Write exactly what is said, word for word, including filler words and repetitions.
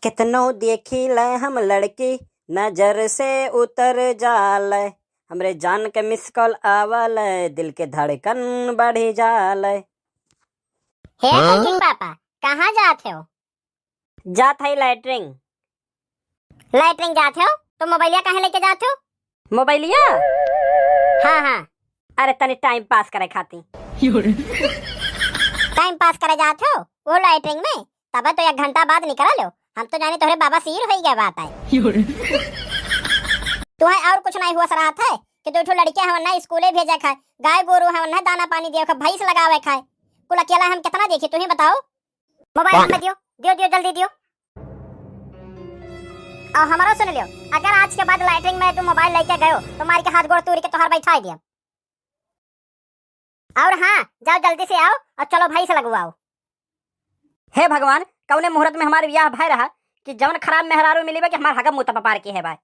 कितनो देखी ले हम लड़की, नजर से उतर जाले। हमरे जान के मिस कॉल आवले, दिल के धड़कन बढ़ी जाले। हे हाँ? Thinking पापा, कहाँ जात हो? जात है लैट्रिन। लैट्रिन जात हो तो मोबाइलिया काहे लेके जात हो? मोबाइलिया? हाँ, हाँ। अरे, तनी टाइम पास करे खातिर। टाइम पास करे जात हो वो लैट्रिन में? तबे तो एक घंटा बाद निकल लो। हम तो जानी तोहरे बाबा सीर होई गए बात है। तुम्हें और कुछ नहीं हुआ सराहत है कि दो ठो लड़कियां हवन ना स्कूले भेजे खाए, गाय गोरू हवन ना दाना पानी दिए खाए, भैंस लगावे खाए। कुल अकेला हम कितना देखी, तुम ही बताओ। मोबाइल नंबर दियो, दियो, दियो, जल्दी दियो। और हमारा सुन लियो, अगर आज के बाद लैट्रिन में तू मोबाइल लेके गयो तो मार के हाथ गोड़ तोड़ के तोहार बैठा दिया। और हाँ, जाओ जल्दी से आओ और चलो भैंस लगवाओ। हे भगवान, कौने मुहूर्त में हमारे ब्याह भय रहा कि जवन खराब मेहरारू मिली बा कि हमार हगम मुतपा पार की है भाई।